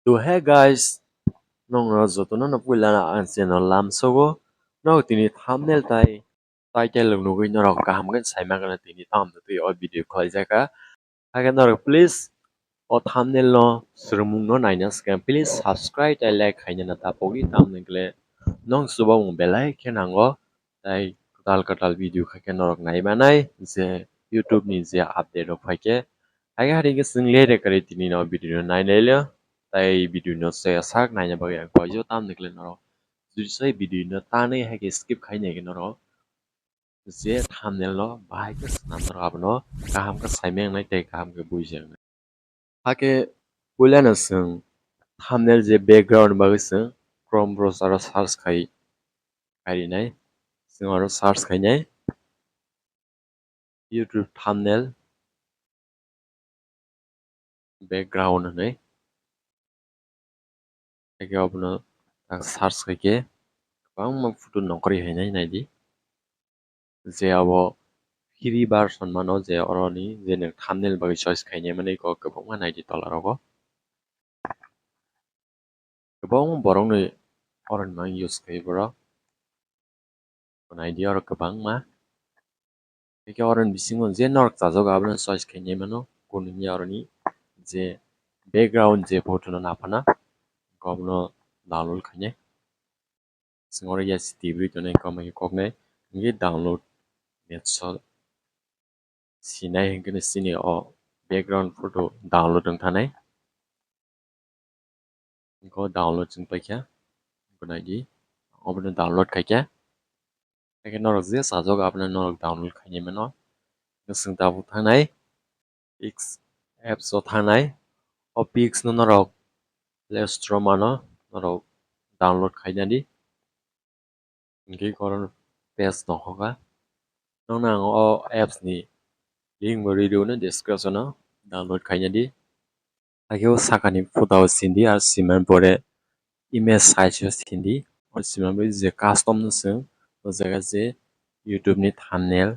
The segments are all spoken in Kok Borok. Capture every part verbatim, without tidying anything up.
To hey guys, nokno jotono no puila ang channel lamsogo. Nok tini thumbnail tai title rok nugwi norok kaham khe saimagana tini tamo twi o video khlaijaka. Hakhe norok please o thumbnail no swrwngmung no naina swkang please subscribe tai like khaina na tapogwi tamni kle nong chubamung belai khe nango tai kwtal kwtal video khaikhe norok naimanai je YouTube ni je update rok phaikhe. Hakhe hakhe chwng lere kwrwi tini no video no nainai le. Tai video no se sak naina bagwi ang koijo tamni kle norok. Judi sai video no tanwi hakhe skip khainai khe norok je thumbnail no bahai khe swnam norok abono kaham khe saimeng nai tei kaham khe buijak nai. Hakhe puila no chwng thumbnail je background bagwi chwng Chrome browser o search khai kharinai. Chwng oro search khainai. YouTube thumbnail background hinwi. Hakhe obono ang search khaikhe kwbangma photo nongkhorwi hinwi naidi. Je abo free version mano je oroni je nwng thumbnail bagwi choice khainai mani kok kwbangma naidi tola rogo. Kwbangma borokni oroni mang use khaio borok. Naidi oro kwbangma. Hakhe oroni bisingo je norok chajago abono choice khainai mano. Kunu hwnwi oroni je background je photo no naphana obono download khainai. Chwng oro yes tibri tonwi kok nai hwnkhe download metso sinai hwnkhe chini o background photo download wng thanai. Go download chwng paikha. Go naidi. Obono download khaikha. Hakhe norok je chajago abono norok download khainai mano. Chwng tabuk thangnai. Pix apps o thangnai. O Pix no norok Play Store mano norok download khainani. Hingke koron page nokhoka. Nokno ang o apps ni link bo rwi rw no description o download khaina di. Hakhe o sakani photo o sindi ar siman pore image size o sindi. O siman pore je custom no chwng o jaga je YouTube ni thumbnail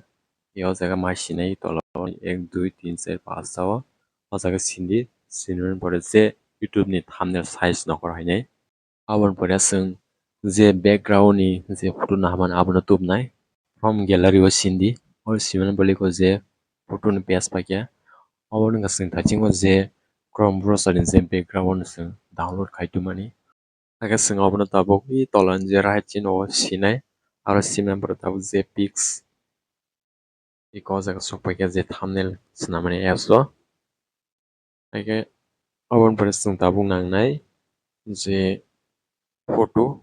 o jaga ma sinai tola ek dui tin char pasta o. O jaga sindi, siman pore je YouTube ni thumbnail size nokhor hainai. Aboni pore chwng je background ni je photo naharmani abono tubnai. From gallery o sindi, o siman boliko je photo ni page paikha. Obo wngkha chwng thaichingma je Chrome browser ni je background o chwng download khai tongmani. Hakhe chwng obono tabuk i tola ni je right chini o sinai, aro siman pore tabuk je Pix. Eko o jaga sok paikha je thumbnail swnamani apps o. Hakhe aboni pore chwng tabuk nangnai je photo,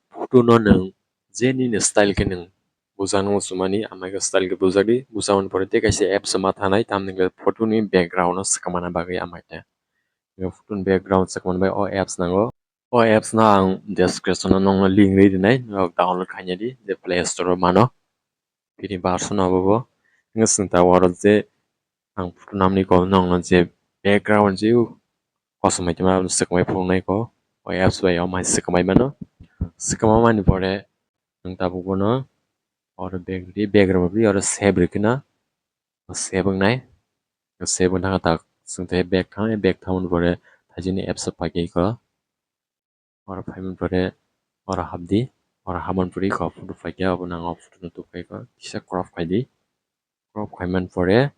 photo no nwng je nini style khe nwng bujak nw sumani, amai khe style khe bujak di, bujak mani pore tei kaisa apps ma thanai, tamni hwnkhe photo ni background no swkang mana bagwi amai khe. Photo ni background swkang mani bagwi o apps nango. O apps no ang description o nokno link rwi rwnai, norok download khaina di, je Play Store o mano. Bini version abo bo. Wngkha chwng tabuk oro je ang photo namni kok nokno je background je kosom hai tongma abono swkang bai phunuknai kok. O apps bai omo hai swkang bai mano. Swkang mani pore ang tabuk bono oro back rwdi, back rwdi oro save rwkheno. Save wngnai. Save wngna khe tak chwng tei back thang, back thangmani pore thaisini apps o paikha eko. Oro phaimani pore oro hapdi. Oro hapmani pore eko photo paikha, obo nang o photo no tubkha eko. Kisa crop khaidi. Crop khaimani pore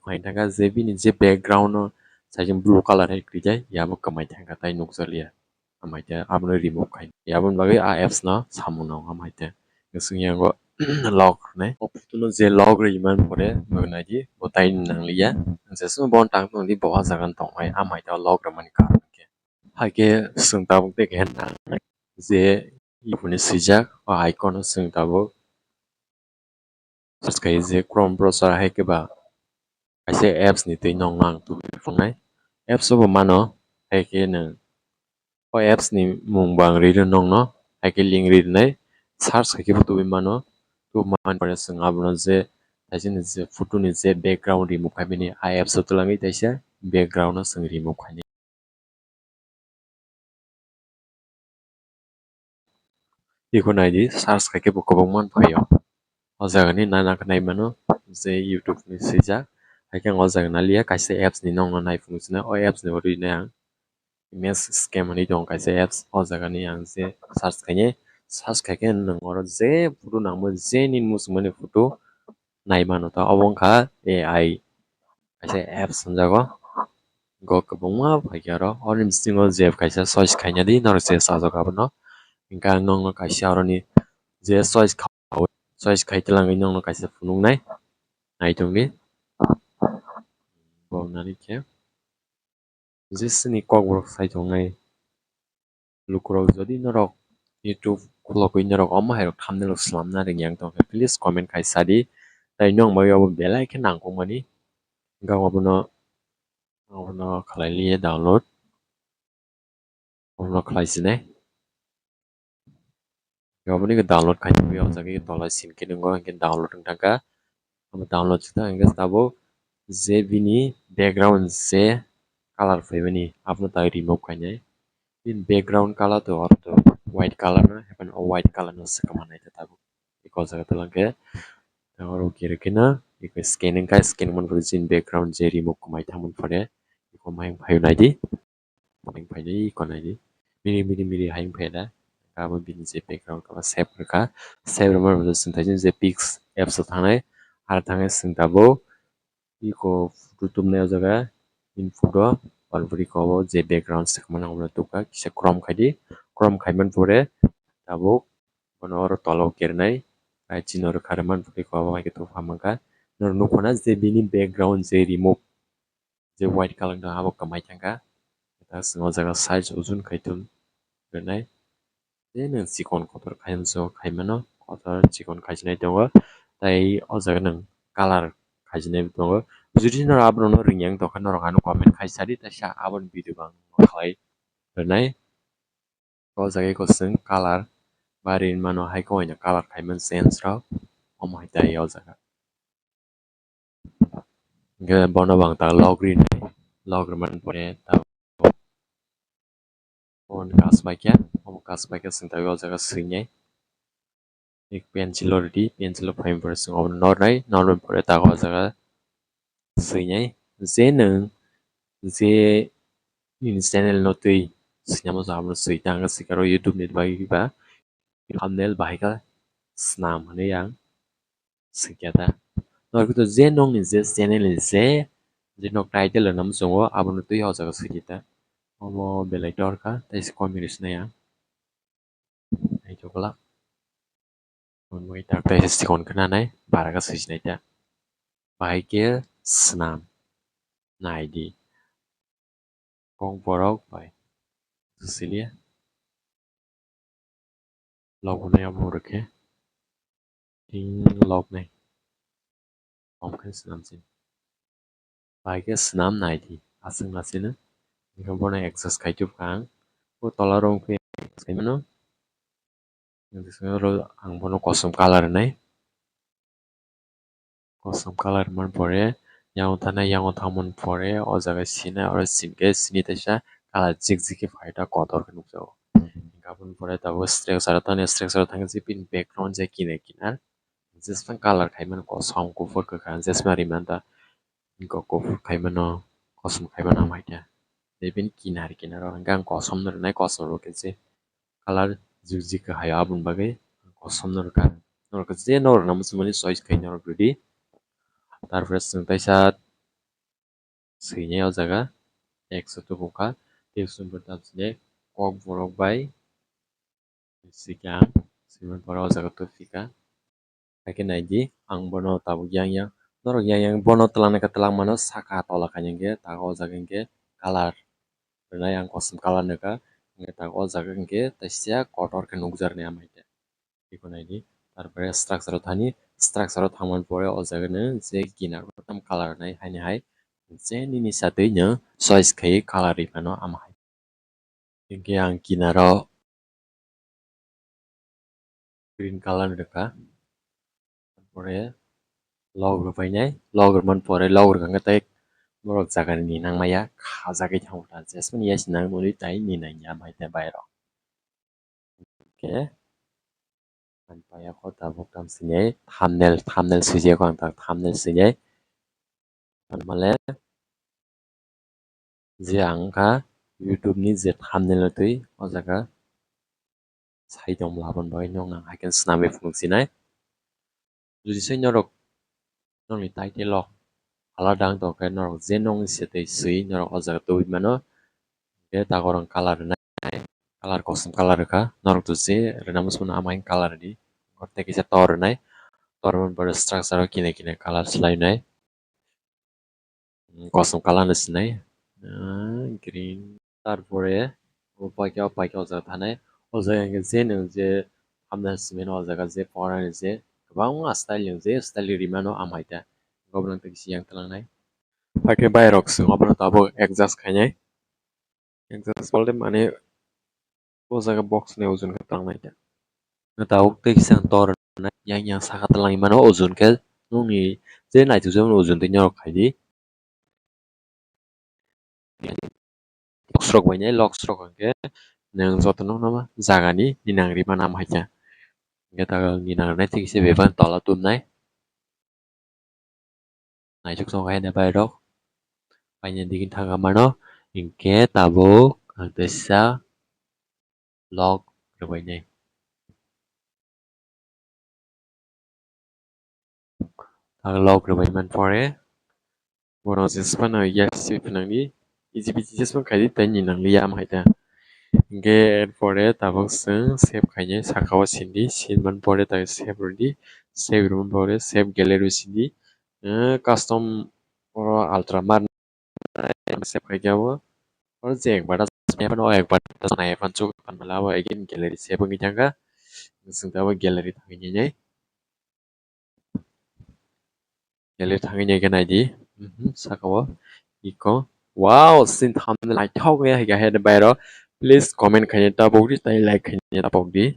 khaina khe je bini je background no sajeng blue colour hai kwrwi jai, yabo kwmai thangkha tai nukjakliya. Amai khe abono remove khai. Aboni bagwi a apps no samung nango amai khe. Swngya yango lock hinwi. O photo no je lock rwimani pore, bo naidi, bo tai nangliya. Jeswk bono tang tongdi, bo ah jaga tongmai, amai khe lock rwmani karon khe. Hai khe chwng tabuk tei khe nangnai. Je iphone ni swijak, o icon no chwng tabuk. Search khai je Chrome browser hai khe ba kaisa apps ni twi nokno ang tubui phunuknai. Apps o bo mano, hai khe nwng o apps ni mung bo ang rwi rw nokno, hai khe link rwi rwnai. Search khai khe bo tubui mano. Tubui mani pore chwng abono je kaisa ni je photo ni je background remove khai mani, a apps o twlangwi kaisa background no chwng remove khainai. Eko naidi, search khai khe bo kwbangma phaio. O jaga ni nana khe nai mano je YouTube ni swijak. Hai khe ang o jaga naliya, kaisa apps ni nokno nai phunuknai, o apps ni bo rwinai ang. Image Scam hinwi tongo kaisa apps, o jaga ni ang je search khainai, search khaikhe nwng oro je photo nangmani, je nini muchungmani photo naimano ta, obo wngkha A I kaisa apps hwnjago. Go kwbangma phaikhe oro, oro ni bisingo je kaisa choice khaina di, norok je chajak abono. Hwnkhe ang nokno kaisa oroni je choice kha-, choice khai twlangwi nokno kaisa phunuknai, naitongdi. Bo nani khe. Jesini kokborok sai tongnai lukurok, jodi norok YouTube khulogwi norok omo hai rok thumbnail rok swnamna ringya wng tongkhe, please comment khai sadi. Tai nokmai obo belai khe nangkukmani. Hwnkhe obono, obono khlai liya download. Obono khlai sinai. Obo ni download khaina bagwi o jaga o tola sink khe nungo, hwnkhe download wng thangkha. Omo download se thang hwnkhe tabuk je bini background je color phaimani abono tai remove khainai. Bini background color to oro to white color no, haikhe o white color no swkang manai khe tabuk. Eko jaga tola hwnkhe oro kiri kheno eko scan wngkha, scan wngmani pore jini background je remove khwmai thangmani pore eko mai phai naidi. Mani phaidi iko naidi. Miri miri miri hai wngphai da. Abo bini je background kaba save rwkha. Save rwmani ulo chwng thaising je Pix apps o thangnai. Aro thangwi chwng tabuk iko photo tubnai o jaga. Bini photo, already iko obo je background swkang mano obono tubkha. Kisa crop khaidi. Crop khaimani pore tabuk bono oro tola o kernai. Right chini oro kharwi mani pore iko obo hai khe tubukha mankha. Norok nukho na je bini background je remove je white color no abo kwmai thangkha. Ta chwng o jaga size ujun khai thum rwnai. Je nwng chikon kotor khai mano, kotor chikon khai sinai tongo. Tai o jaga nwng color khai sinai tongo. Jodi norok aborok no ringya wng tongkha, norok ano comment khai sadi, taisa aboni video bo ang khlai rwnai. O jaga eko chwng color bari mano, hai khe waino color khai mano change rok, omo hai tai o jaga. Hwnkhe bono bo ang ta lock rinai, lock rwmani pore ta omo kas bai khe, omo kas bai khe chwng ta o jaga swinai. Ek pencil o rwdi, pencil o phaimani pore chwng obono nornai, normani pore ta o jaga swinai. Je nwng je nini channel no twi swinamo jaga abono swi ta, ang swikha oro YouTube ni bai ba thumbnail bahai khe swnam hinwi ang swikha da. Norok to je nokni je channel ni je, je nok title rwna muchungo abono twi o jaga swidi ta. Omo belai torkha tei se combination ya. Naitokla. Omo tak tai se chikon khna nai bara khe swisi nai ta. Bahai khe swnam naidi. Kok borok bai. Swsiliya. Logo nai abo rwkhe. Tin logo nai. Kom khe swnam se. Bai khe swnam naidi. Aswk na sino. Hwnkhe bono adjust khai tubkha ang. O tola rok khe adjust khai mano. Ang bono kosom color rwnai. Kosom color man pore, yang thana yang thangman pore, o jaga sina oro sini kaisa color jik jik khe phaida kotor khe nukjago. Aboni pore tabuk structure o thani, structure o thangwi bini background je kinar kinar jeswng color khaimani kosom kuphur kwkhwrang jeswng rimanta. Kuphur khaimano, kosom khaimano haikhe. Tei bini kinar kinar o hwnkhe ang kosom no rwnai, kosom rw khe je color jik jik khe haio, aboni bagwi kosom no rwkha. Norok je norok rwna muchungmani choice khai norok rwdi. Tarpore chwng kaisa swinai o jaga ekso tubukha, tei chwng bo tamsini kok borok bai swikha, swimani pore o jaga tubukha. Haikhe naidi, ang bono tabuk yang yang, norok yang yang bono twlang nai khe twlang mano, saka tola khaina hwnkhe tago o jaga hwnkhe color rwnai, ang kosom color nukha, hwnkhe tago o jaga hwnkhe taisa kotor khe nukjaknai ama hwnkhe. Eko naidi, tarpore structure o thani, structure o thangmani pore o jaga no je kinar o tam color rwnai haini hai, je nini satwi no choice khai color rwi phano ama hai. Hwnkhe ang kinaro green color rwkha. Pore log rwpainai, log rwmani pore log rwkha khe tei borok jagani ninang maya khajagwi thango ta, jesmani yasinang nwnwi tai ninang ya mai tei bairok. Hwnkhe ang paiya kho tabuk tamo sini thumbnail, thumbnail swijak kho ang ta thumbnail swijak. Tamale je ang wngkha YouTube ni je thumbnail twi o jaga sai tong labon bai nong nang hai khe swnamwi phunuk sinai. Jodi se norok nongni title o alada wng tong khe norok je nongni se tei swi norok o jaga tubui mano. Hingkhe tago rang color rwnai, color kosom color rwkha, norok to je rwna muchung mano ama hini color rwdi. Tei kisa tor rwnai, tor rwmani pore structure o kine kine color swlainai. Kosom color no sinai, ah, green. Tarpore o paikha, o paikha o jaga thanai. O jaga hingkhe je nwng je hamna simi o jaga je pora ni je kwbangma style ni je style rimano amhaita. Obo nang tei kisa yang tlangnai. Hakhe bai rok swng obono tabuk adjust khainai. Adjust bolte mane o jaga box ni ojon khe tlangnai ta. Tabuk tei kisa tor yang yang saka tlang mano ojon khe nongni je naitugjakmani ojon tei norok khaidi. Lock srok bai nai, lock srok hwnkhe nwng joto nokno jagani ninang rima nam hai khe. Hwnkhe ta ninang rwnai tei kisa bebak tola tubnai. Naisuk tongo hai da bai rok. Paini digi thangkha mano. Hwnkhe tabuk ang teisa lock rwbainai. Ang lock rwbai man pore. Borok jesphano yes si phnangdi. E G P T jesphano khaidi tei ni nangliya am hai ta. Hwnkhe er pore tabuk chwng save khainai saka o sindi. Sin man pore tabuk save rwdi. Save rwman pore save gallery sindi. Eh, custom oro ultra mar save khai khe abo. Oro je ekbar ta save phano, o ekbar ta nai phano chuk pan bwla abo again gallery save wngwi thangkha. Chwng ta abo gallery thangwi nai. Gallery thangwi nai khe naidi. Mhm, saka o. Iko. Wow, sin thamni naithok ya higa head bayro. Please comment khaina tabuk di, tei like khaina tabuk di.